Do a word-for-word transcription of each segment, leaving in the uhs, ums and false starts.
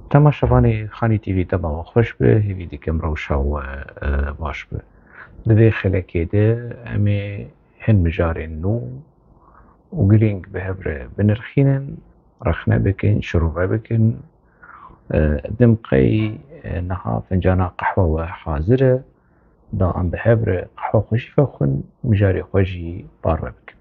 Temaşevanê Xanî T V, dema we xweş be, hêvî dikim rewşa we, e, baş be. Di vê xelekê de em ê hin mijarên nû û girîng bi hev re binirxînin, rexne bikin, şirove bikin. E, dim qey, e, niha fincana qehwa we hazir e, da em bi hev re qehwa xwe jî vexwin, mijarê xwe jî parve bikin.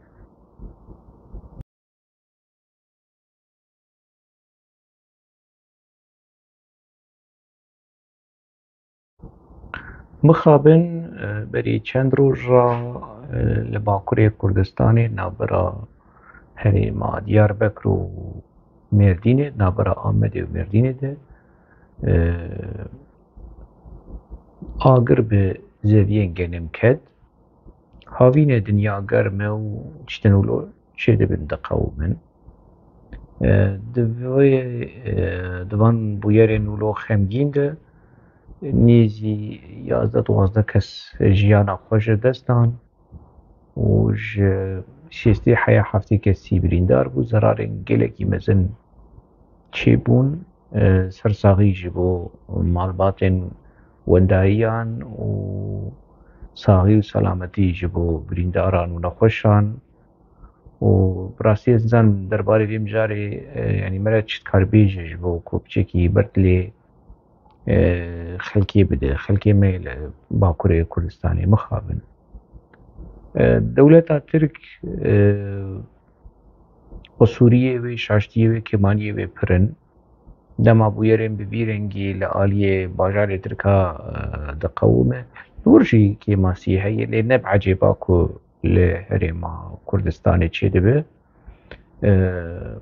Mixabin, e, berî çend roja, e, li Bakurê Kurdistanê navbera herêma Diyarbekir û Mêrdînê, navbera Amedê û Mêrdînê de, e, agir bi zeviyên genim ket. Havînê dinya germ e û tiştên wilo çêdibin, diqewimin. E, di vê, e, di van bûyerên wilo xemgîn de nêzî yazdeh duwazdeh kes jiyana xwe ji dest dan û ji şêstî heya heftê kesî birîndar bû. Zerarên gelekî mezin çêbûn, e, sersaxî ji bo malbatên wendayiyan û saxî û selametî ji bo birîndaran û nexweşan. Û bi rastî ez nizanim derbarê vê mijarê, e, yanî me re çi dikare bêje ji bo ku piçekî ber dilê, e, xelkê bide, xelkê me li Bakurê Kurdistanê mixabin. E, dewleta Tirk, e, qusûriyê wê, şaştiyê wê, kêmaniyê wê pir in. Dema bûyerên bi vî rengî li aliyê bajarê Tirka, e, diqewime, li wir jî kêmasî heye, lê ne bi ecêba ku li herêma Kurdistanê çêdibe. E,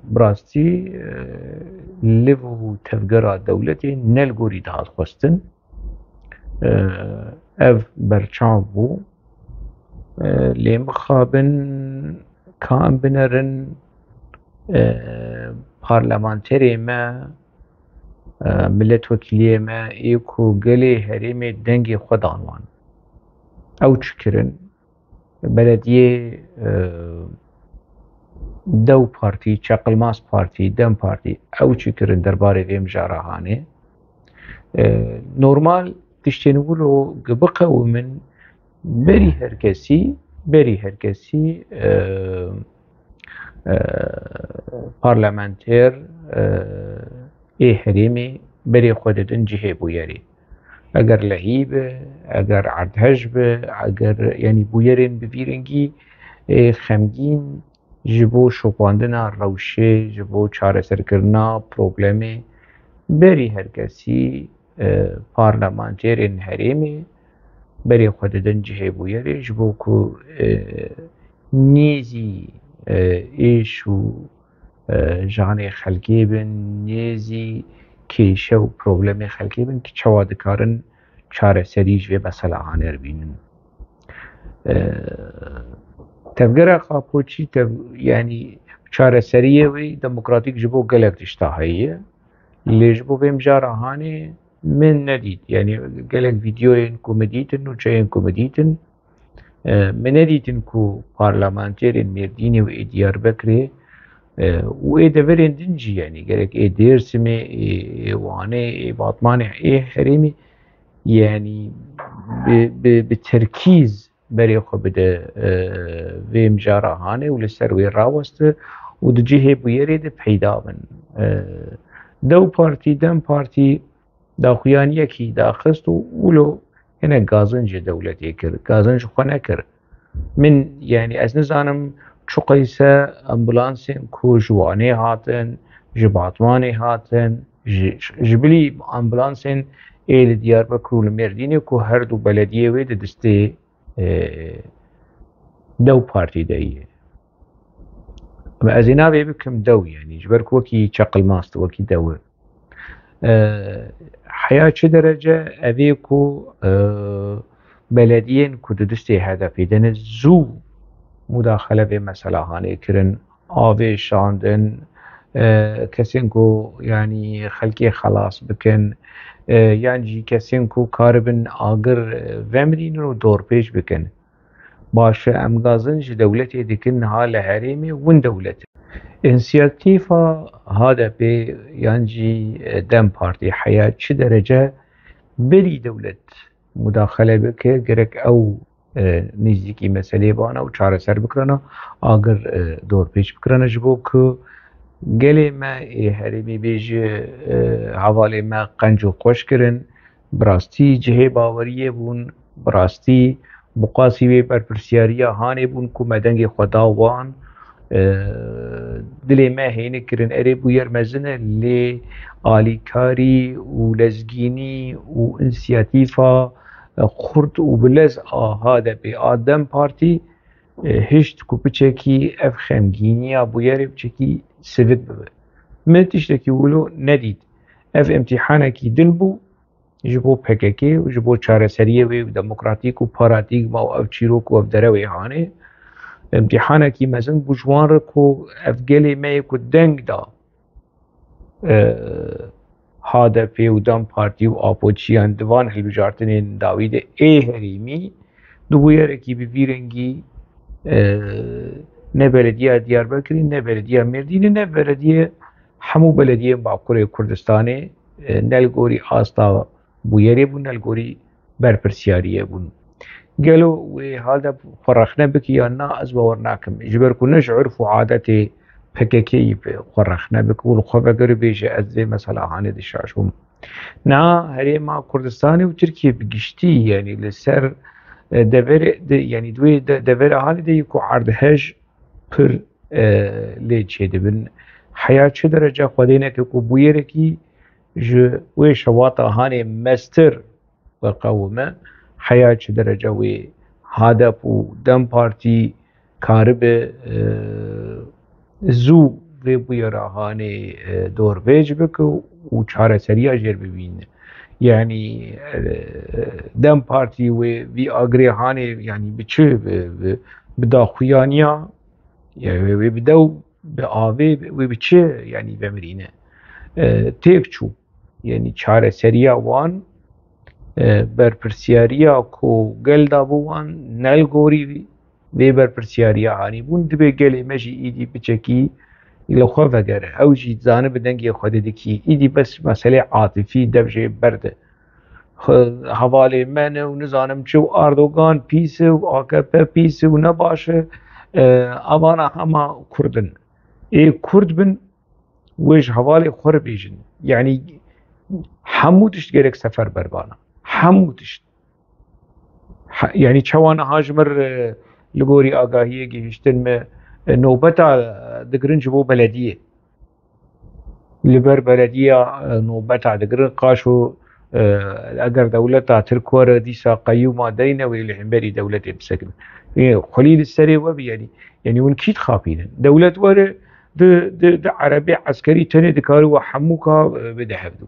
bi rastî, e, liv û tevgera dewletê ne li gorî dihat xwestin. E, ev berçav bû. E, lê mixabin ka em binerin, e, parlamenterê me, e, miletwekîliyê me ê ku gelê herêmê dengê xwe dan wan. Ew çi kirin? Belediyê, e, Dew Partî, Çeqilmaz Partî, DEM Partî, ew çi kirin derbarê vê mijara hanê? E, normal tiştên wilo biqewimin, berî her kesî, berî her kesî, e, e, parlamenter, e, ê herêmê berê xwe didin cihê bûyerê. Eger lehî be, eger erdhej be, eger, yanî bûyerên bi vî rengî, ê xemgîn ji bo şopandina rewşê, ji bo çareserkirina problemê, berî her kesî, e, parlamenterên herêmê berê xwe didin cihê bûyerê, ji bo ku, e, nêzî, e, êş û, e, janê xelkê bin, nêzî kêşe û problemê xelkê bin, ki çawa dikarin çareserî ji vê mesela hanê re bînin. E, tevgera Xapoçî tev-, yanî çareseriyê wê demokratîk ji bo gelek tişta heye. Lê ji bo vê mijara hanê min nedît. Yanî gelek vîdeoyên ku min dîtin, nûçeyên ku min dîtin, e, min nedîtin ku parlamenterên Mêrdînê û ê Diyarbekirê, e, û ê deverên din jî, yanî gerek ê Dêrsimê, ê, ê Wanê, ê Batmanê, ê herêmê, yanî bi, bi, bi terkîz berê xwe bide, e, vê mijara hanê û li ser wê raweste û di cihê bûyerê de peyda bin. E, Dew Partî, DEM Partî daxuyaniyekî daxist û wilo hinek gazinc ji dewletê kir. Gazinc ji xwe nekir. Min, yanî ez nizanim çi qeyse ambulansên ku ji Wanê hatin, ji Batmanê hatin, ji, ji bilî ambulansên ê li Diyarbekir û li Mêrdînê ku her du belediyê wê di destê, e, Dew Partî de ye. Ama ez ê navê bikim Dew, yanî ji ber ku wekî çeqilmaz e, wekî dew e. E, heya çi derece ev ê ku, e, belediyên ku di destê H D P'ê de ne zû mudaxele vê mesela hanê kirin, avê şandin, e, kesên ku, yanî, xelkê xelas bikin, e, yan jî kesên ku karibin agir, e, vemirînin û dorpêç bikin. Baş e, em gazin ji dewletê dikin, niha li herêmê win dewlet e. Însiyatîfa H D P yan jî, e, DEM Partî heya çi derece berî dewlet mudaxele bike, gerek ew, e, nêzîkî meseleyê bana û çareser bikirana, agir, e, dorpêç bikirana, ji bo ku gelê me ê herêmî bêje, e, hevalê me qenc û xweş kirin, bi rastî cihê baweriyê bûn, bi rastî bi qasî wê berpirsiyariya hanê bûn ku me dengê xwe da wan. E, dilê me hênik kirin, erê bûyer mezin e, lê alîkarî û lezgînî û însiyatîfa, e, xurt û bi lez a H D P a DEM Partî, e, hişt ku piçekî ev xemgîniya bûyerê piçekî sivik bibe. Min tiştekî wilo nedît. Ev îmtîhanekî din bû ji bo P K K û ji bo çareseriyê wê demokratîk û paradîgma û ev çîrok û ev derewê hanê. Îmtîhanekî mezin bû ji wan re ku ev gelê me yê ku deng da, e, H D P û DEM Partî û Apo çiyan di van hilbijartinên dawî de ê herêmî, di bûyerekî bi vî rengî, e, ne belediya Diyarbekirê, ne belediya Mêrdînê, ne belediye hemû belediyên Bakurê Kurdistanê, e, ne li gorî asta bûyerê bûn, ne li gorî berpirsiyariyê bûn. Gelo wê H D P xwe rexne bike yan na, ez bawer nakim. Ji ber ku ne ji urf û adetê P K K yî bi xwe rexne bike û li xwe vegere bêje, ez vê mesela hanê dişaşim. Niha herêma Kurdistanê û Tirkiye bi giştî, yanî li ser, e, deverê de, yanî di wê de, devera hanê de yî ku erdhej pir, e, lê çêdibin. Heya çi derece xwedê neke ku bûyerekî ji wê şewata hanê mestir weqewime, heya çi derece wê H D P û DEM Partî karibe, e, zû vê bûyera hanê, e, dorvêc bike û çareseriya jêr bibîne. Yanî, e, DEM Partî wê vî agirê hanê, yanî bi çi, bi, bi, bi daxuyaniya, ya wê, wê bi dew, bi avê, wê bi çi, yanî vemirîne? E, têk çû. Yanî çareseriya wan, e, berpirsiyariya ku gel dabû wan, ne li gorî vê berpirsiyariya hanî bûn, dibê gelê me jî îdî piçekî li xwe vegere. Ew jî dizane bi dengê xwe didikî. Îdî bes meselê atifî dev jê berde. Xwe-, hevalê me ne û nizanim çi û Erdogan pîs e û A K P pîs e û ne baş e. E, evana hema Kurd in. Ê Kurd bin, wê ji hevalê xwe re bêjin. Yanî hemû tişt gerek seferber bana. Hemû tişt. He-, yanî çawa niha ji mir, e, li gorî agahiyê gihiştin me, e, nobeta, e, digirin ji bo belediyê. Li ber belediya, e, nobeta digirin, qaşo, e, eger dewleta Tirk were dîsa qeyûma deyne wê li hemberî dewletê bisekin. Ê, xwelî li serê we bi, yanî, yanî hûn kî dixapînin? Dewlet were di, di, di erebê eskerî tenê dikare we hemû ka, e, bide hevdû.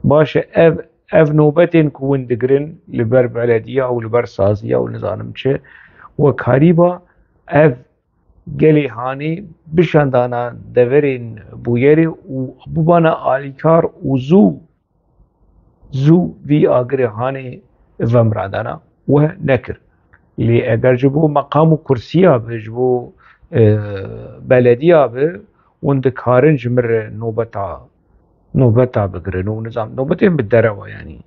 Baş e, ev, ev nobetên ku hûn digirin li ber belediya û li ber saziya û nizanim çi, we karîba ev gelê hanê bişandana deverên bûyerê û bibana alîkar û zû, zû vî agirê hanê vemirandana we nekir. Lê eger ji bo meqam û kursiya be, ji bo, e, belediya be, hûn dikarin ji min re nobeta, nobeta bigirin û nizam nobetên bi derewa, yanî.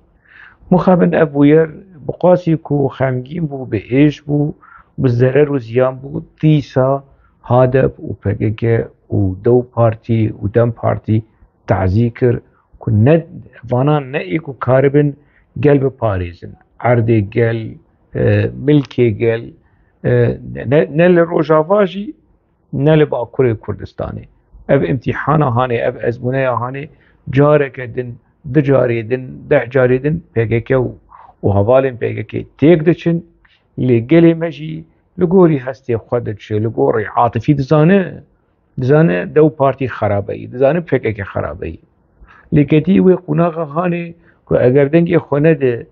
Mixabin ev bûyer bi qasî ku xemgîn bû, bi êş bû, bi zerer û ziyan bû, dîsa H D P û P K K û DEW Partî û DEM Partî tazî kir ku ne, vana ne ê ku karibin gel biparêzin. Erdê gel, e, milkê gel, e, ne, ne li Rojava jî, ne li Bakurê Kurdistanê. Ev îmtîhana hanê, ev ezmûneya hanê careke din, du carê din, deh carê din P K K û, û hevalên P K K têk diçin, lê gelê me jî li gorî hestê xwe diçe, li gorî atifî dizane, dizane DEW Partî xerabeyî, dizane P K K xerabeyî. Lê ketî wê qonaxa hanê ku eger dengê xwe nede,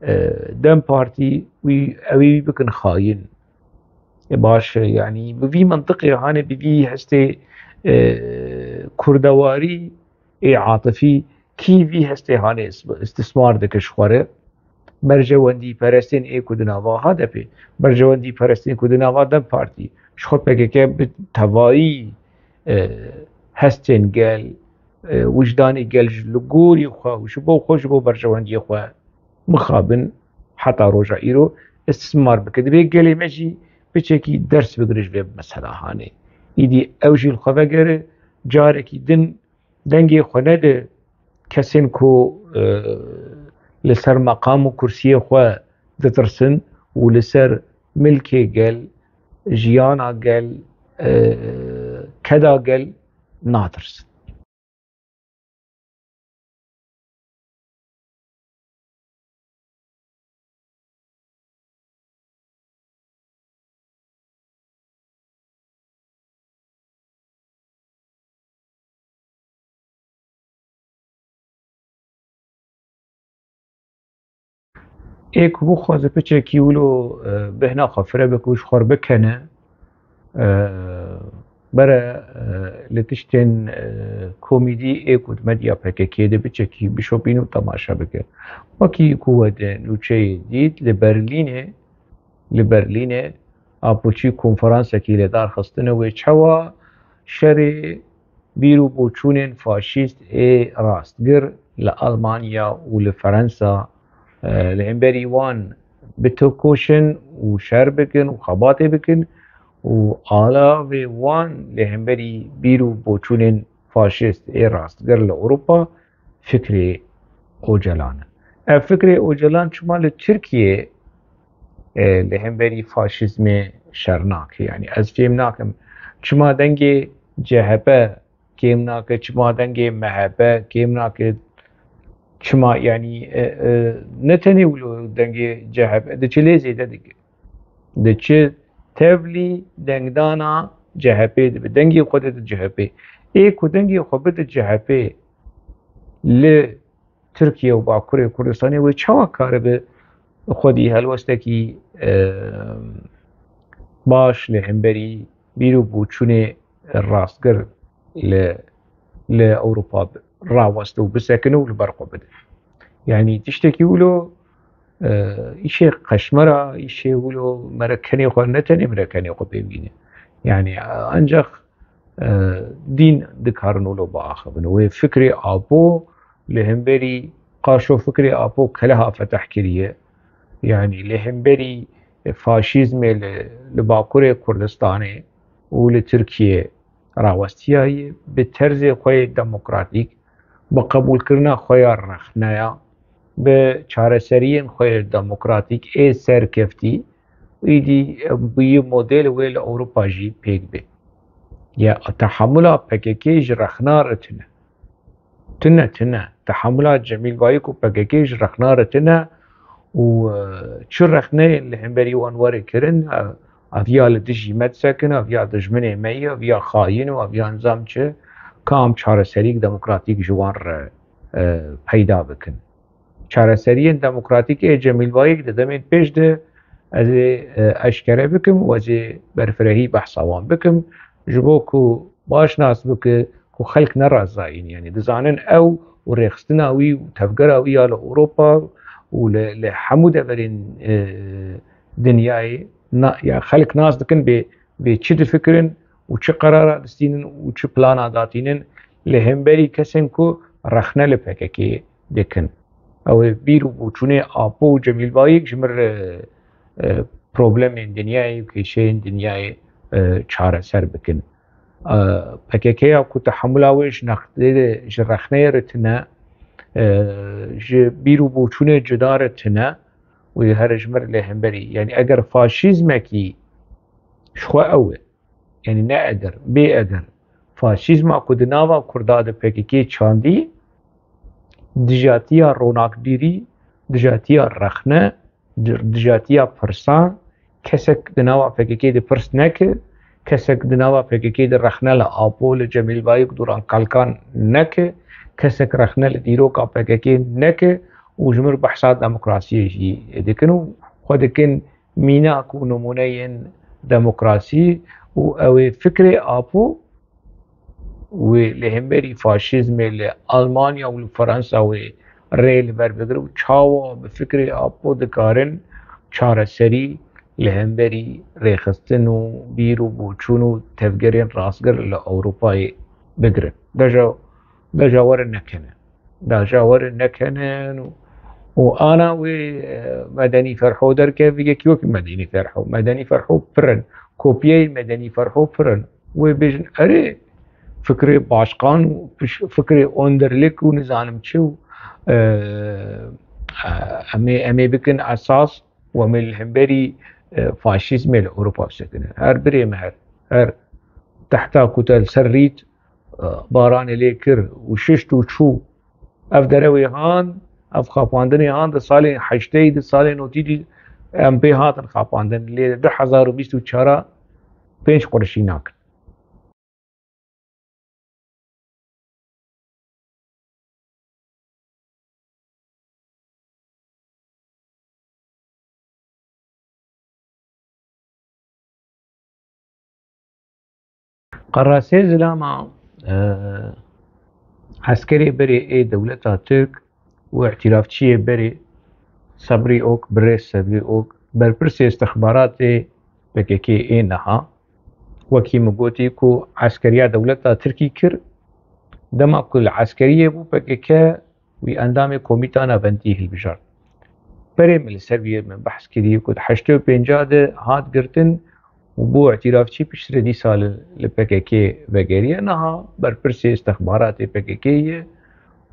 e, DEM Partî, wî, ew ê wî bikin xayîn. E, baş e, yanî bi vî mintiqê hanê, bi vî hestê, e, kurdewarî ê atifî, kî vî hestê hanê is-, istismar dike ji xwe re? Berjewendî perestên ê ku di nava H D P, berjewendî perestên ku di nava DEM Partî, ji xwe P K K bi tevayî e, hestên gel, e, wijdanê gel ji li gorî xwe û ji bo xwe, ji bo berjewendiyê xwe mixabin heta roja îro istismar bike. Divê gelê me jî piçekî ders bigire ji vê mesela hanê. Îdî ew jî li xwe vegere, carekî din dengê xwe nede kesên ku, e, li ser meqam û kursiyê xwe ditirsin û li ser milkê gel, jiyana gel, e, keda gel natirsin. Ê ku bixwaze piçekî wilo, e, bêhna xwe fire bike û ji xwe bikene, e, bere, e, li tiştên, e, komîdî ê ku di medya P K K de piçekî bişopîne û temaşe bike. Wekî ku we di nûçeyê dît, li Berlînê, li Berlînê Apoçî konferansekî li dar xistine wê çawa şerê bîr û boçûnên faşîst ê rastgir li Almanya û li Ferensa, e, li hemberî wan bitekoşin û şer bikin û xebatê bikin û alavê wan li hemberî bîr û boçûnên faşîst ê rastgir li Ewropa fikrê Ocalan e. Ev fikrê Ocalan çima li Tirkiyê, e, li hemberî faşîzmê şer nake? Yanî ez fêm nakim çima dengê C H P kêm nake, çima dengê M H P kêm nake, çima, yanî, e, e, ne tenê wilo dengê C H P, diçe lê zêde dike. Diçe tevlî dengdana C H P dibe. Dengê xwe dide C H P. Ê ku dengê xwe bide C H P li Tirkiye û Bakurê Kurdistanê wê çawa karibe xwedî helwestekî, e, baş li hemberî bîr û boçûnê rastgir li, li Ewropa raweste û bisekine û li ber xwe bide. Yanî tiştekî wilo, e, îşê qeşmera, îşê wilo merekenê xwe, ne tenê merekenê xwe pê bîne. Yanî, e, ancaq, e, dîn dikarin wilo biaxivin. Wê fikrê Apo li hemberî qaşo fikrê Apo keleha feteh kiriye. Yanî li hemberî faşîzmê li, li Bakurê Kurdistanê û li Tirkiyê rawestiyaye, bi terzê xwe yê demokratîk, bi qebûlkirina xwe ya rexneya, bi çareseriyên xwe yê demokratîk ê serkeftî, îdî bi yê model wê li Ewropa jî pêk bê. Ya tehemula P K K ji rexna re tune. Tune, tune. Tehemula Cemîl Bayik û P K K ji rexna re tune û, e, çi rexneyên li hemberî wan were kirin, e, ev ya li dijî me disekin, ev ya dijminê me ye, ev ya xayîn û ev ya nizam çi, kam çareserîk demokratîk ji wan re, e, peyda bikin. Çareseriyên demokratîk ê Cemîl Bayik di demên pêş de ez ê, e, eşkere bikim û ez ê berfirehî behsa wan bikim. Ji bo ku baş nas bike ku xelk ne razayîn, yanî dizanin ew û rêxistina wî û tevgera wî ya li Ewropa û li, li hemû deverên, e, dinyayê, na, ya xelk nas dikin bê, bê çi difikirin û çi qerara distînin û çi plana datînin li hemberî kesên ku rexne li P K K dikin. Ew ê bîr û boçûnê Apo û Cemîl Bayik ji mir, e, e, problemên dinyayê û kêşeyên dinyayê, e, çareser bikin. E, P K K ya ku tehemula wê ji nextê, ji rexneyê re tune, e, ji bîr û boçûnê cuda re tune, wê here ji mir lê hemberî. Yanî eger faşîzmekî ji xwe ew e, yanî ne eger, bê eger, faşîzma ku di nava Kurda de P K K çandî, dijatiya ronakbîrî, dijatiya rexne, di-, dijatiya pirsan, kesek di nava P K K de pirs neke, kesek di nava P K K de rexne li Apo, li Cemîl Bayik, Duran Kalkan neke, kesek rexne li dîroka P K K neke û ji mir behsa demokrasiyê jî dikin û xwe dikin mînak û nimûneyên demokrasî û ew ê fikrê Apo wê li hemberî faşîzmê li Almanya û li Fransa wê rê li ber bigire û çawa bi fikrê Apo dikarin çareserî li hemberî rêxistin û bîr û boçûn û tevgerên rastgir li Ewropayê bigirin. Deja, deja werin nekene. Deja werin nekene û, û ana wê, e, Medenî Ferho derkeve, yekî wekî Medenî Ferho. Medenî Ferho pir in. Kopyeyê Medenî Ferho pir in. Wê bêjin, erê, fikrê başqan û piş-, fikrê Önderlik û nizanim çi û, e, e, em ê, em ê bikin esas û em ê li hemberî, e, faşîzmê li Ewropa bisekinin. Her birê me her, her tehta ku te li ser rît, e, baranê lê kir û şişt û çû. Ev dere wê han, ev xapandinê han di salên heşteyî, di salên notî de em pê hatin xapandin. Lê di du hezar û bîst û çar a pênc qurişî nakin. Qerasê zilama, e, eskerê berê ê dewleta Tirk û îtirafçiyê berê Sebrî Ok, birêz Sebrî Ok, berpirsê istixbaratê P K K ê niha, wekî min gotî ku eskeriya dewleta Tirkî kir, dema ku li eskeriyê bû P K K, wî endamê Komîta Navendî hilbijart. Berê min li ser wî min behs kiriye ku di heştê û pênc de hat girtin û bû îtirafçî, piştre dîsa li, li P K K vegeriye. Niha berpirsê istixbaratê P K K ye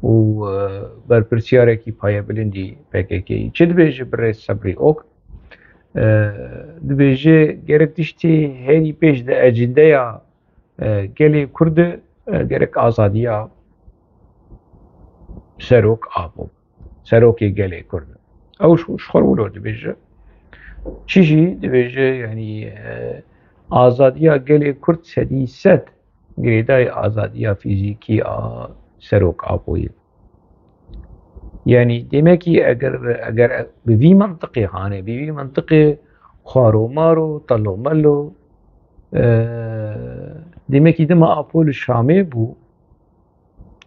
û, e, berpirsiyarek payebilindî P K K ye. Çi dibêje birêz Sebrî Ok? E, dibêje gerek tiştê herî pêş di ecindeya, e, gelê Kurd, e, gerek azadiya Serok Apo, serokê gelê Kurd. Ew ji, ji xwe wilo dibêje. Çi jî dibêje, yanî, e, azadiya gelê Kurd sedî sed girêdayî azadiya fîzîkî a Serok Apoyê. Yanî demekî eger, eger bi vî mentiqê hane, bi vî mentiqê xwaromaro, telomelo, e, demekî dema Apo li Şamê bû,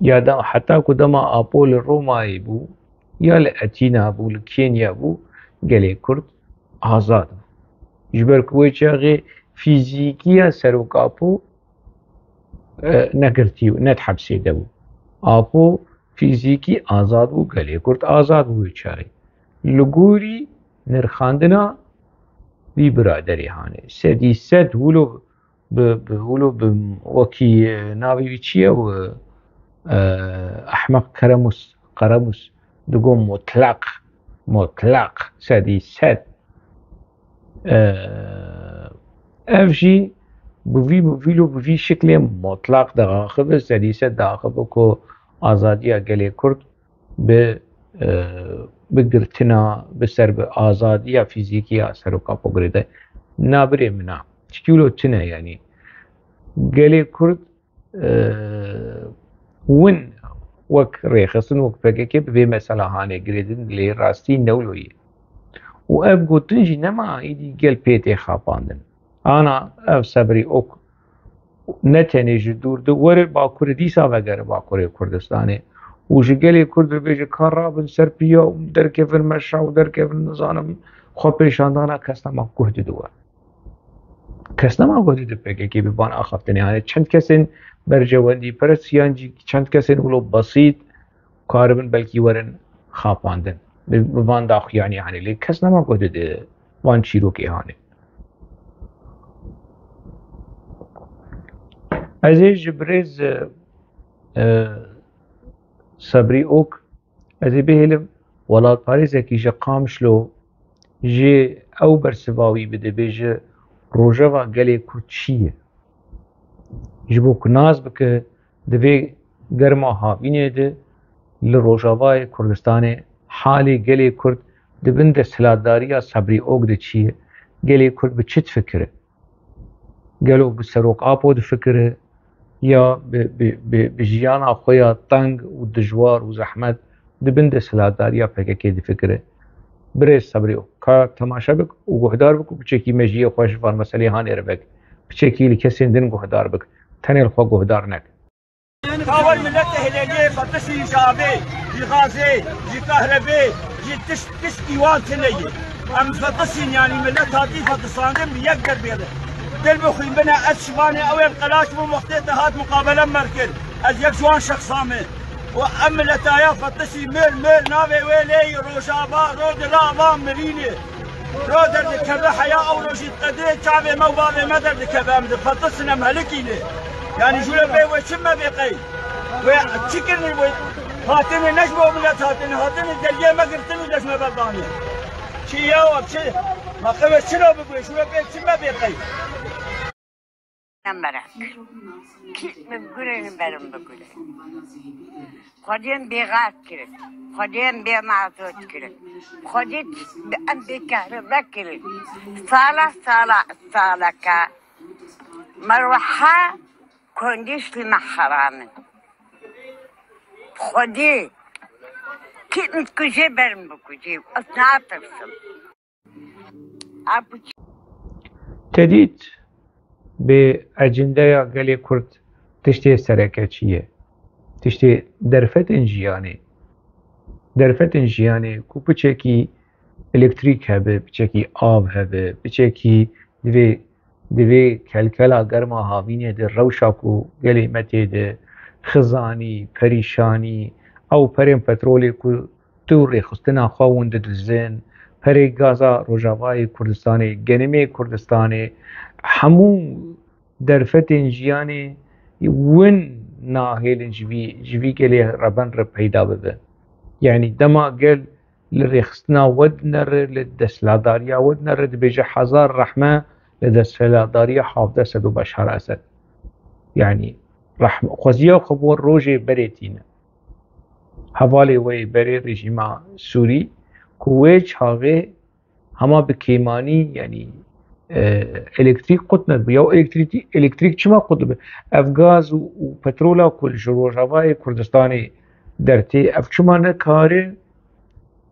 ya da heta ku dema Apo li Romayê bû, ya li Etîna bû, li Kenya bû, gelê Kurd azad bû. Ji ber ku wê çaxê fîzîkiya Serok Apo, e, negirtî û ne di hepsê de bû. Apo fîzîkî azad bû, gelê Kurd azad bû wê çaxê. Li gorî nirxandina vî biraderê hane. Sedî sed wilo bi, bi, wilo bi wekî, e, navê wî çi ye? E, Ehmeq Keremus, Keremus digo mutlaq, mutlaq, sedî sed. E, ev jî bi vî, bi vîlo, bi vî şiklê mutlaq diaxive, sedî sed diaxive ku azadiya gelê Kurd bi, e, bi girtina, bi ser, bi azadiya fîzîkî ya Serok Apo girêdayî. Na birê min a. Çikî wilo tune, yanî. Gelê Kurd, e, win wek rêxistin, wek P K K bi vê mesela hanê girêdin, lê rastî ne wilo ye. Û ev gotin jî nema êdî gel pê tê xapandin. Ana ev Sebrî Ok ne tenê ji dûr de were Bakurê, dîsa vegere Bakurê Kurdistanê û ji gelê Kurd re bêje ka rabin ser piya û derkevin meşa û derkevin nizanim xwe pêşandana, kes nema guh dide we. Kes nema guh dide P K K bi van axaftinê. Yanî çend kesên berjewendî perest yan jî çend kesên wilo besît karibin belkî werin xapandin. Bi, bi van daxuyanî hanê, lê kes nema guh dide van çîrokê hanê. Ez ê ji birêz, e, Sebrî Ok, ez ê bihêlim welatparêzekî ji Qamişlo jê ew bersiva wî bide, bêje rojeva gelê Kurd çi ye? Ji bo ku nas bike, di vê germa havînê de li Rojavayê Kurdistanê halê gelê Kurd di bin desthilatdariya Sebrî Ok de çi ye? Gelê Kurd bi çi difikire? Gelo bi Serok Apo difikire ya bi, bi, bi, bi jiyana xwe ya teng û dijwar û zehmet di bin desthilatdariya P K K difikire? Birêz Sebrî Ok, ka temaşe bik û guhdar bik û piçekî mejiyê xwe ji van meselê hanê re vek. Piçekî li kesên din guhdar bik. Tenê li xwe guhdar nek. Ka wek milletê Hilêliyê fetisîn ji avê, ji gazê, ji kahrebê, ji tişt, tiştî wan tune ye. Em fetisîn, yanî millet hatî fetisandin bi yek derbê re. Dil bixwîn bine, ez şivanê ew ên qelaş bûm wextê te hat muqabele me kir. Ez yek ji wan şexsan me. Û em milletaya fetisî mil, mil, navê wê lê yî Rojava, Rojava mirînê. Ro derdikeve heya ew rojî qedrê çavê me û bavê me derdikeve, em difetisine, em helikîne. Yanî jûre bê wê çi me bê qey? Wê çi kirinî wê? Hatine ne ji bo milet hatine, hatine deriyê me girtin û dest me berdanê. Çi ya wek çi? Ma qewê çi lo bibê, jûre bê çi me bê qey? Merek. Kî min gurên berim bigure. Xwediyên bêxak kirin. Xwediyên bêmazot kirin. Xwedî em bêkehribe kirin. Sala, sala, saleke. Merweha kondîştî me heram in. Xwedî kî min dikuje berim bikuje. Ez natirsim. Te dît, bi ecindeya gelê Kurd tiştê sereke çi ye? Tiştê derfetên jiyanê. Derfetên jiyanê ku piçekî elektrîk hebe, piçekî av hebe, piçekî divê, divê kelkela germa havînê de rewşa ku gelê me tê de xizanî, perîşanî, ew perên petrolê ku tu rêxistina xwe hûn didizin, perê gaza Rojavayê Kurdistanê, genimê Kurdistanê, hemû derfetên jiyanê win nahêlin ji vî, ji vî gelê reben re peyda bibe. Yanî dema gel li rêxistina we dinere, li desthilatdariya we dinere, dibêje hezar rehme li desthilatdariya hevdeh sed û Beşar Esed. Yanî rehm-, xweziya xwe bo rojê berê tîne. Hevalê wê berê rejîma Sûrî ku wê çaxê hema bi kêmanî, yanî, e, elektrîk qut nebû. Ya elektrîk, elektrîk çima qut dibe? Ev gaz û, û petrola ku ji Rojavayê Kurdistanê dertê, ev çima nikare,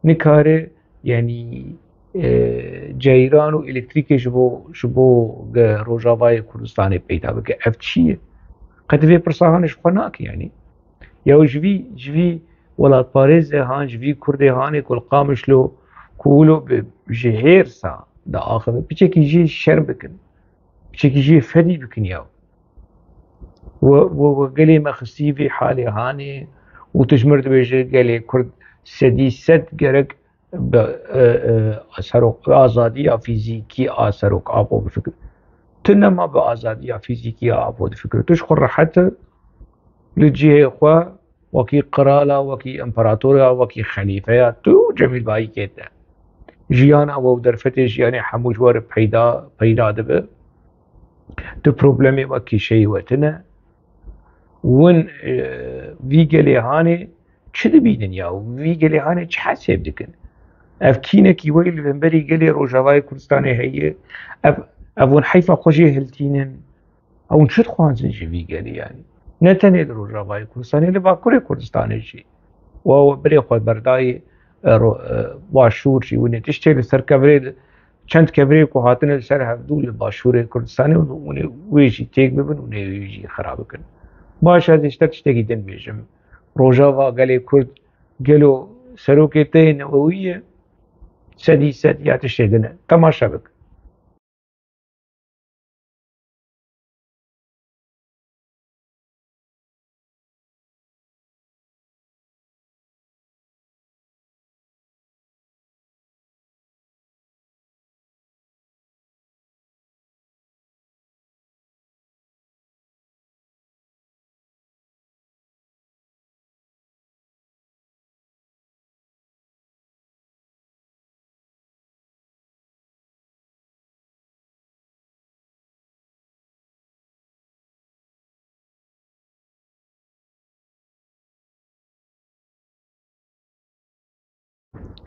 nikare, yanî, e, ceyran û elektrîkê ji bo, ji bo ge-, Rojavayê Kurdistanê peyda bike? Ev çi ye? Qet vê pirsa hanê ji xwe nake, yanî. Ya ji vî, ji vî welatparêzê han, ji vî Kurdê hanê ku li Qamişlo, ku wilo bi, ji hêrsa diaxive, piçekî jê şerm bikin. Piçekî jê fedî bikin ya. We, we, we gelê me xistî vî halê hanê û tu ji mir dibêje gelê Kurd sedî sed gerek bi, e, e, serok, azadiya fîzîkî a Serok Apo bifikir. Tu nema bi azadiya fîzîkî a Apo difikir. Tu ji xwe rehet e, li cihê xwe wekî qirala, wekî împeratora, wekî xelîfeya tu û Cemîl Bayîkê te. Jiyana we û derfetê jiyanê hemû ji we re peyda, peyda dibe. Tu problemê we, kîşeyê we tune. Win, e, vî gelê hanê çi dibînin ya? Vî gelê hanê çi hesêb dikin? Ev kînekî wê li hemberî gelê Rojavayê Kurdistanê heye. Ev, ev hûn heyfa xwe jê hiltînin. Ew hûn çi dixwazin ji vî gelê yanî? Ne tenê li Rojavayê Kurdistanê, li Bakurê Kurdistanê jî. Wa we birê xwe berdayî, e, ro-, e, Başûr jî winê tiştê li ser kevirê, çend kevirê ku hatine li ser hevdû li Başûrê Kurdistanê û hûn ê wê jî têk bibin û nê wê jî xira bikin. Baş, ez ê ji te tiştekî din bêjim. Rojava gelê Kurd, gelo serokê te yê newewî ye? Sedî sed ya tiştê din e. Temaşe bik.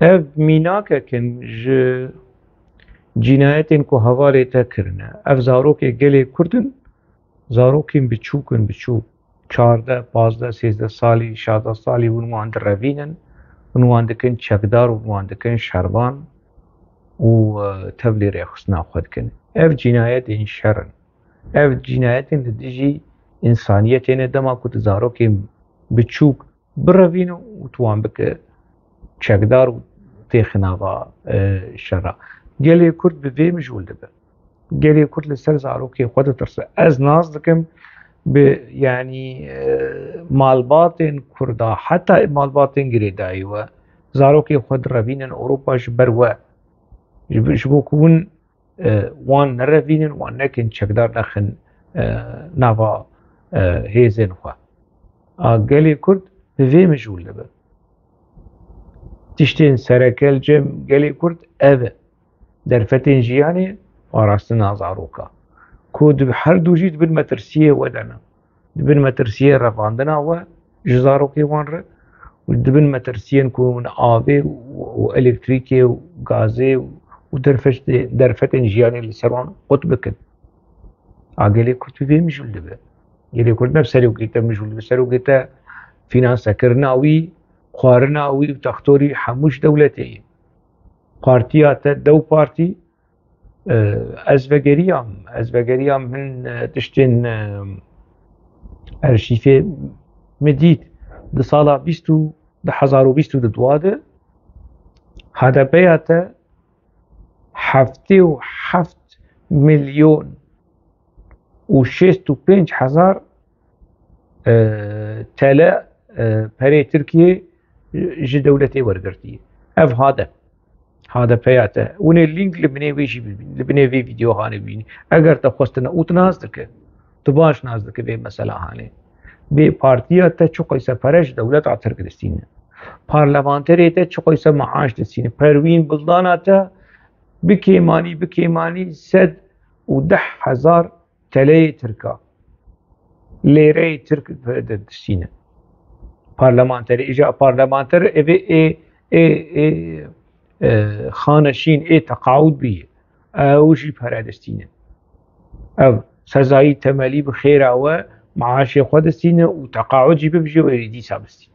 Ev mînakek in ji cînayetên ku hevalê te kirine. Ev zarokê gelê Kurd in, zarokên biçûk in, biçûk. Çardeh, pazdeh, sêzdeh salî, şazdeh salî hûn wan direvînin, hûn wan dikin çekdar, hûn wan dikin şervan û, e, tevlî rêxistina xwe dikin. Ev cînayetên şer in. Ev cînayetên li dijî însaniyetê ne, dema ku tu zarokên biçûk birevîne û tu wan bike çekdar û têxinava e, şera. Gelê Kurd bi vê mijûl dibe. Gelê Kurd li ser zarokê xwe ditirse. Ez nas dikim bi, yanî, e, malbatên Kurda, heta malbatên girêdayî we, zarokê xwe direvînin Ewropa ji ber we. Ji, ji bo ku hûn, e, wan nerevînin, wan nekin çekdar, nexin, e, nava, e, hêzên xwe. A gelê Kurd bi vê mijûl dibe. Tiştên sereke li cem gelê Kurd ev e. Derfetên jiyanê parastina zaroka. Ku di her du jî di bin metirsiyê we de ne. Di bin metirsiyê revandina we ji zarokê wan re û di bin metirsiyên ku hûn avê û, û elektrîkê û gazê û, û derfetê-, derfetên jiyanê li ser wan qut bikin. A gelê Kurd bi vê mijûl dibe. Gelê Kurd ne bi serokê te mijûl dibe. Serokê te finansekirina wî, xwarina wî û textorî hemû ji dewletê ye. Partiya te dew partî, e, ez vegeriyam, ez vegeriyam hin, e, tiştên, e, erşîfê min dît. Di sala bîst û, di hezar û bîst û dua de H D P ya te heftê û heft milyon û şêst û pênc hezar, e, T L, e, perê Tirkiyê ji dewletê wergirtiye. Ev H D P. H D P ya te. Hûn ê link li binê wê jî bibîn, li binê vê vîdeohanê bibînî. Eger te xwestine û tu nas dike, tu baş nas dike vê mesela hanê. Vê partiya te çiqayse pere ji dewleta Tirk distîne. Parlamenterê te çiqayse maaş distîne. Perwîn Bildana te bi kêmanî, bi kêmanî sed û deh hezar teleyê Tirka, lêreyê Tirk distîne. Parlamenterê, îja parlamenter evê ê, ê, ê, e, xaneşîn, ê teqaûd bî. Ew jî pere distîne. Ev Sezayî Temelî bi xêra we maaşê xwe distîne û teqaûd jî bibijê wê dîsa bistîne.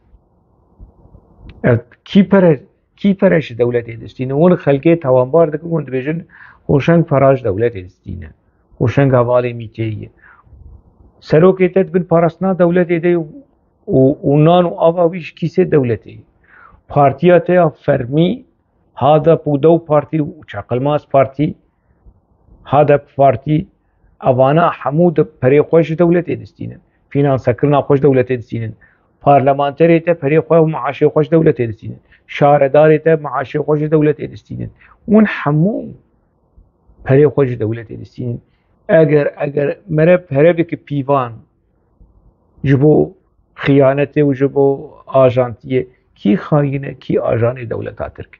Ev kî pere, kî pere ji dewletê distîne? Hûn xelkê tawanbar dikin, hûn dibêjin, Hoşeng pera ji dewletê distîne. Hoşeng hevalê mîtê ye. Serokê te di bin parastina dewletê de ye û, û nan û ava wî ji kîsê dewletê ye. Partiya te ya fermî, H D P û dew partî û Çaqilmaz partî, H D P partî, evana hemû de perê xwe ji dewletê distînin. Finansekirina xwe ji dewletê distînin. Parlamenterê te perê xwe û maaşê xwe ji dewletê distînin. Şaredarê te maaşê xwe ji dewletê distînin. Hûn hemû perê xwe ji dewletê distînin. Eger, eger mere pere bike pîvan, ji bo xiyanetê û ji bo ajantiyê, kî xayîn e, kî ajanê dewleta Tirk?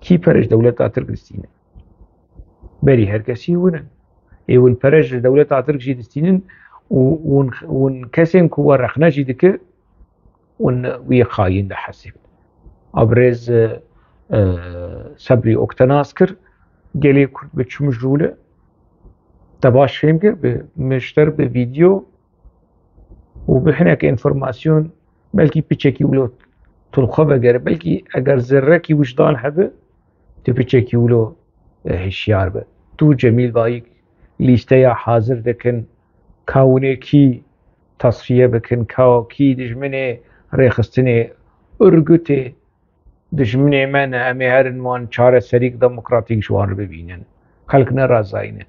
Kî pere ji dewleta Tirk distîne? Berî her kesî hûn in. Ê hûn pere ji dewleta Tirk jî distînin û hûn, hûn kesên ku we rexne jî dike, hûn wî xayîn dihesibin. A birêz, e, e, Sebrî Okte nas kir, gelê Kurd bi çi mijûl e? Te baş fêm kir, bi mişter, bi vîdeo û bi hinek înformasyon, belkî piçekî wilo tu li xwe vegere, belkî eger zerrekî wijdan hebe, tu piçekî wilo, e, hişyar be. Tu Cemîl Bayik lîsteya hazir dikin, ka hûn ê kî tasfiye bikin, ka kî dijminê rêxistinê, urgutê dijminê me ne, em ê herin wan çareserîk demokratîk ji wan re bibînin. Xelk nerazayî ne.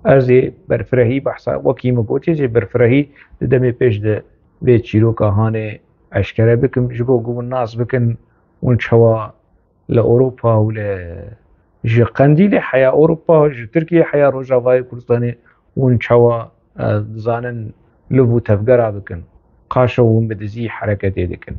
Ez ê berfirehî behsa, wekî min gotê, ez ê berfirehî di demê pêş de vê çîroka hanê eşkere bikim, ji bo ku hûn nas bikin, hûn çawa li Ewropa û li, ji Qendîlê heya Ewropa, ji Tirkiyê heya Rojavayê Kurdistanê hûn çawa, e, dizanin liv û tevgera bikin. Qaşo hûn bi dizî hereketê dikin.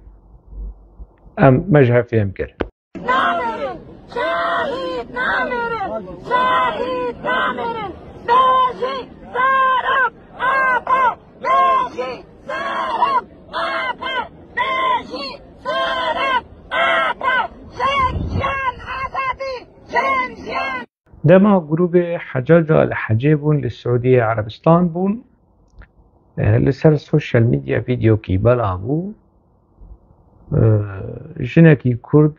Em, me ji hev fêm kir. Namêrin! Şehîd namêrin! Şehîd namêrin! Bêjî zarok! Apo! Bêjî zarok! Apo! Bêjî zarok! Apo! Jin, jiyan, azadî! Jin, jiyan! Dema grûbê Hecaca li Hecê bûn, li Siûdiyê Erebistan bûn, e, li ser sosyal medya vîdeokî bela bû. E, jinekî Kurd,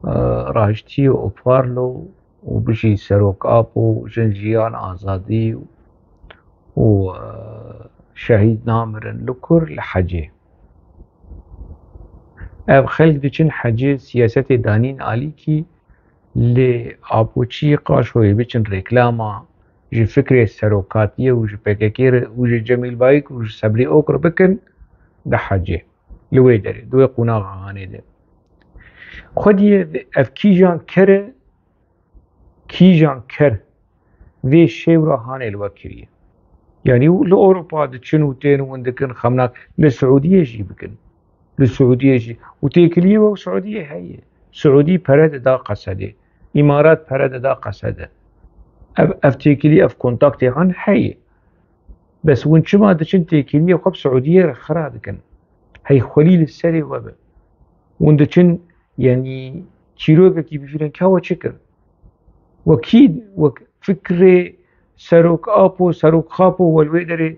e, rahiştî Oparlo û bijî Serok Apo, Jin, Jiyan, Azadî û, e, şehîd namirin li kur, li hecê. Ev xelk diçin hecê, siyasetê danîn alîkî, lê Apoçiyê qaşoyê biçin rêklama ji fikrê serokatiyê û ji P K K re û ji Cemîl Bayik û ji Sebrî Ok re bikin, di hecê, li wê derê, di wê qonaxa hanê de. Xwediyê ev kîjan ker e, kîjan ker vê şêwra hanê li we kiriye. Yanî li Ewropa diçin û tên û hûn dikin xemnak, li Siûdiyê jî bikin. Li Siûdiyê jî. Û têkiliyê we û Siûdiyê heye. Siûdî pere dida Qesedê. Îmarat pere dida Qesede. Ev, ev têkilî, ev kontaktê han heye. Bes hûn çima diçin têkiliyê xwe bi Siûdiyê re xira dikin? Hey xwelî li serê we be. Hûn diçin, yanî çîrokekî bifîrin, ka we çi kir? We kî, wek fikrê Serok Apo, Serok Xapo, we li wê derê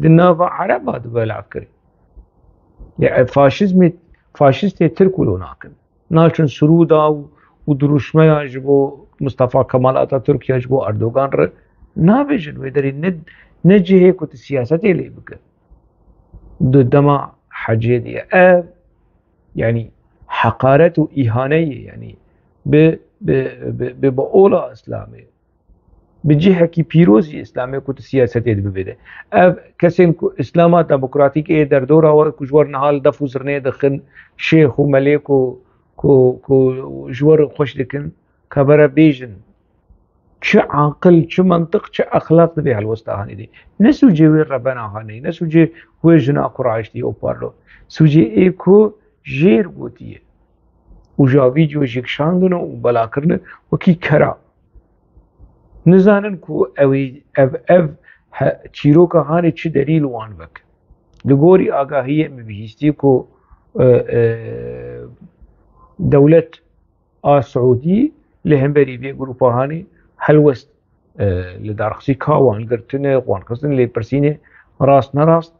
di nava Ereba di belav kir. Ya, e, faşizmê, faşistê Tirk wilo nakin. Naçin sirûda û, û dirûşmeya ji bo Mustafa Kemal Atatürk ya ji bo Erdogan re nabêjin. Wê derê ne, ne cihê ku tu siyasetê lê bike. Di dema hecê de ye. Ev, yanî heqaret û îhane ye, yanî bi, bi, bi, bi, bi ola Îslamê, bi cihekî pîrozî Îslamê ku tu siyasetê de bibêde. Ev kesên ku Îslama demokratîk ê derdora we ku ji we re niha li def û zirnê dixin, şêx û melê ku, ku, ku ji we re xweş dikin, ka bere bêjin. Çi aqil, çi mentiq, çi exlaq divê helwesta hanê de. Ne sûcê wê rebena hanê, ne sûcê wê jina ku raiştî û parlo. Sûcê ê ku jêr gotiye. Û ja vîdeo jî kişandine û bela kirine wekî kera. Nizanin ku ew ê, ev, ev he, çîroka hanê çi derî li wan vek. Li gorî agahiyê min bihîstî ku, e, e, dewlet a Siûdî li hemberî vê grûpa hanê helwest, e, li darxisî ka wan girtine, wan xistin lê pirsînê rast nerast,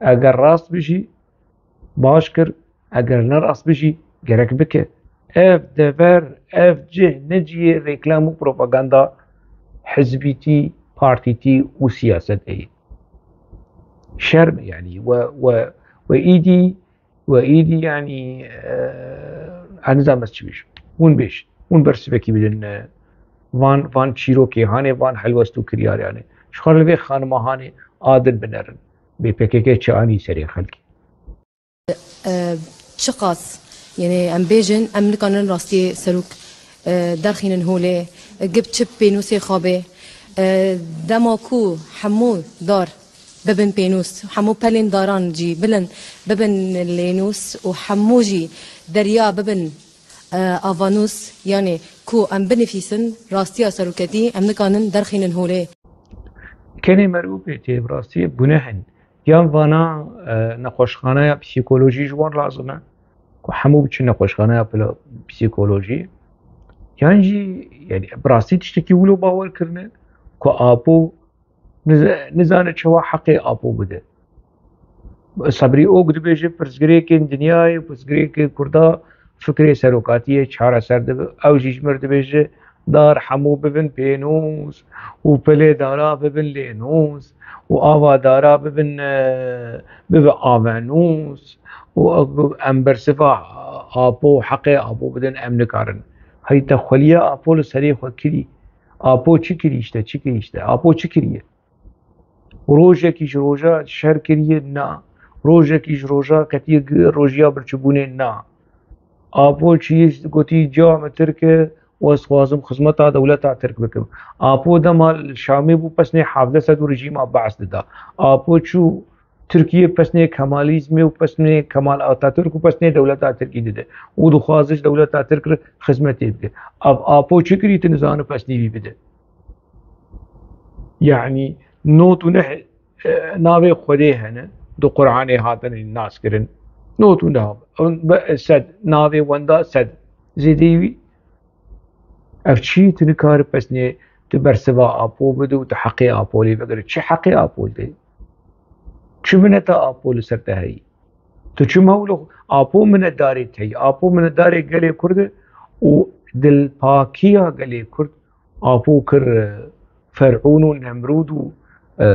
eger rast bijî baş kir, eger nerast bijî gerek bike. Ev dever, ev cih ne cihê rêklam û propaganda hizbîtî, partîtî û siyasetê ye. Şerm e, yanî we, we, we îdî We îdî, yanî, e, ez nizam ez çi bêjim. Hûn bêjin. Hûn bersivekî bidin, e, van, van çîrokê hanê, van helwest û kiryarê hanê. Ji xwe li vê xanima hanê adil binerin. Bê P K K çi anî serê xelkê. E, çiqas, yanî em bêjin, em nikarin rastiyê serok, e, derxînin holê, e, gib çi pênûsê xabê, e, dema ku hemû dar bibin pênûs, hemû pelên daran jî bilind bibin lênûs û hemû jî derya bibin, e, avanûs, yanî ku em binivîsin rastiya seroketî, em nikanin derxînin holê. Kenê merûpê tê bi rastiyê guneh in. Yan vana, e, nexweşxaneya psîkolojî ji wan lazim e, ku hemû biçin nexweşxaneya psîkolojî. Yan jî, yanî bi rastî tiştekî wilo bawer kirine ku Apo niz-, nizane çawa heqê Apo bide. Sebrî Ok dibêje, pirsgirêkên dinyayê, pirsgirêkê Kurda fikrê serokatiyê çareser dibe. Ew jî ji mir dibêje, dar hemû bibin pênûs û pelê dara bibin lênûs û ava dara bibin, e, bibe avenûs û em bersiva Apo, heqê Apo bidin, em nikarin. Hey te xweliya Apo li serê xwe kirî. Apo çi kirî işte, çi kirî işte? Apo çi kiriye? Rojekî ji roja şer kiriye? Na. Rojekî ji roja ketiye gi-, rojiya birçîbûnê? Na. Apo çi gotiye, ca min Tirk e û ez dixwazim xizmeta dewleta Tirk bikim. Apo dema li Şamê bû pesnê hevdeh sed û rejîma Bees dida. Apo çû Tirkiye pesnê Kemalîzmê û pesnê Kemal Atatürk û pesnê dewleta Tirkî dide û dixwaze ji dewleta Tirk re xizmetê bike. Ev Apo çi kirî, tu nizane pesnê wî bide? Yanî nod û neh, e, navê Xwedê hene, di Quranê hatine nas kirin. Nod û neh, be-, sed, navê wenda sed. Zêdeyî wî, ev çi, tu nikare pesnê, tu bersiva Apo bide û tu heqê Apo lê vegire. Çi heqê Apo lê? Çi mineta Apo li ser te heyî? Tu çima wilo Apo minetdarê te ye? Apo minetdarê gelê Kurd e û dilpakiya gelê Kurd Apo kir, e, Fer'ûn û Nemrûd û, e,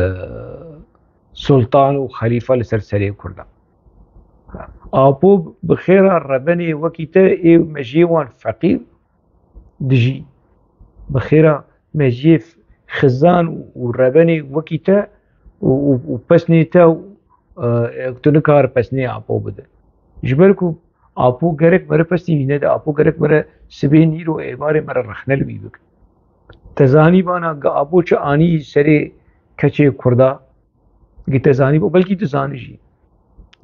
sultan û xelîfa li ser serê Kurdan. Apo bi xêra rebenê wekî te ê mejiyê wan feqîr dijî. Bi xêra mejiyê xizan û rebenê wekî te û, û, û pesnê te û, e, tu nikare pesnê Apo bide. Ji ber ku Apo gerek mere pesnî wî nede, Apo gerek mere sibê nîro êvarê mere rexne li wî bike. Te zanî bana ge Apo çi anî serê keçê Kurda? Gi te zanî bo, belkî tu zanî jî.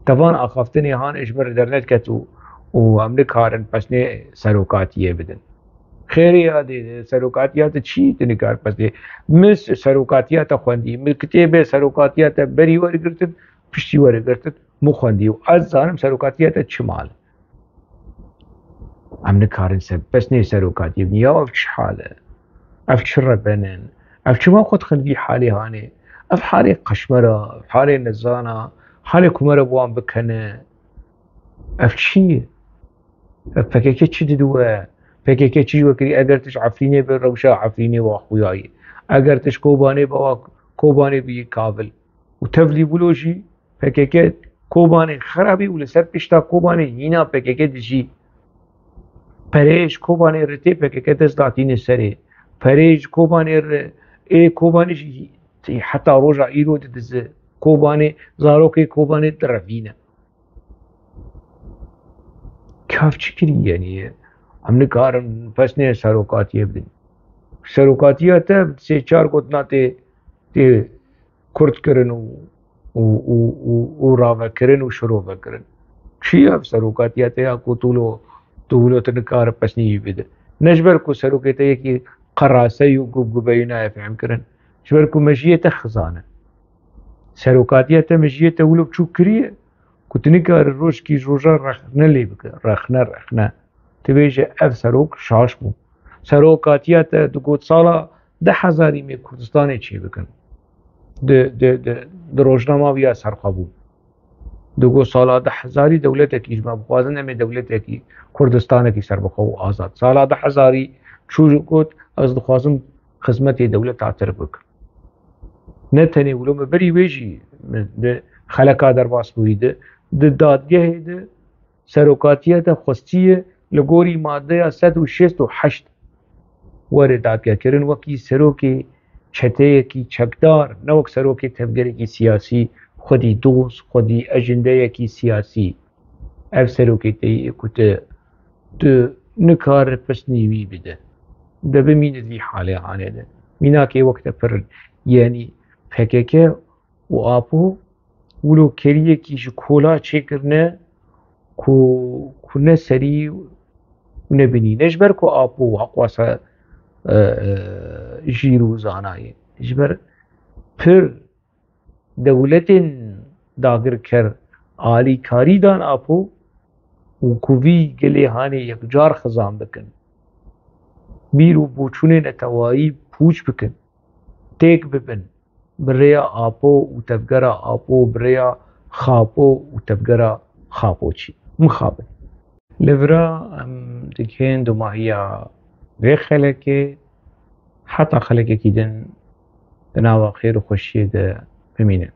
Te van axaftinê han ji min re derneket û, û em nikarin pesnê serokatiyê bidin. Xêrê ya dê, serokatiya te çi, tu nikar pesnê? Min serokatiya te xwendî, min kitêbê serokatiya te berî wergirtin, piştî wergirtin, min xwendî û ez zanim serokatiya te çi mal. Em nikarin ser pesnê serokatiyê bidin. Ya ev çi hal e? Ev çi reben in? Ev çima xwe dixin vî halê hanê? Ev halê qeşmera, ev halê nezana, halê ku me re bi wan bikene. Ev çi ye? Ev P K K çi didiwe? P K K çi ji we kirî? Eger tu ji Efrînê bi rewşa Efrînê wa xuyayî. Eger tu ji Kobanê bi wa Kobanê biyî kavil. Û tevlî wilo jî P K K Kobanê xerabî û li ser pişta Kobanê hîna P K K dijî. Perê ji Kobanê re tê P K K dest datîne serê. Perê ji Kobanê re ê Kobanê jî heta roja îro didize. Kobanê, zarokê Kobanê direvîne. Kav çi kirî yenî? Em nikarin pesnê serokatiyê bidin. Serokatiya te sê çar gotina tê, tê kurt kirin û, û, û, û, û ravekirin û şirove kirin. Çi ye ev serokatiya te ya ku tu wilo, tu wilo tu nikare pesnî wî bide? Ne ji ber ku serokê te yekî qeraseyî û gubgubeyî nayê fehmkirin. Ji ber ku mejiyê te xizan e. Serokatiya te mejiyê te wilo biçûk kiriye ku tu nikare rojkî ji rojan rexne lê bike. Rexne, rexne. Tu bêje ev serok şaş bû. Serokatiya te digot sala du hezarî em ê Kurdistanê çêbikin. Di, di, di, di rojnama wî ya serxwe bû. Digot sala du hezarî dewletekî ji me bixwazin, em ê dewletekî Kurdistanekî serbixwe û azad. Sala du hezarî çû got, ez dixwazim xizmetê dewleta Tirk bikim. Ne tenê wilo, me berî wê jî min di xeleka derbas bûyî di, di dadgehê de serokatiya te xwestiye li gorî madeya sed û şêst û heşt were dadgekirin wekî serokê çeteyekî çekdar, ne wek serokê tevgerekî siyasî, xwedî dost, xwedî ejindeyekî siyasî. Ev serokê te yê ku te, tu nikare pisnî wî bide. De bimîne di vî halê hanê de. Mînakê wek te pir in. Yanî P K K û Apo wilo keriyekî ji kola çêkirine ku, ku ne serî û ne binî. Ne ji ber ku Apo heqwasa, e, e, jîr û zana ye. Ji ber pir dewletên dagirker alîkarî dan Apo û ku vî gelê hanê yekcar xizan bikin. Bîr û boçûnê netewayî pûç bikin. Têk bibin. Bi rêya Apo û tevgera Apo, bi rêya Xapo û tevgera Xapoçî. Mixabin. Li vira em digihên domahiya vê xelekê, heta xelekekî din di nava xêr û xweşiyê de bimînin.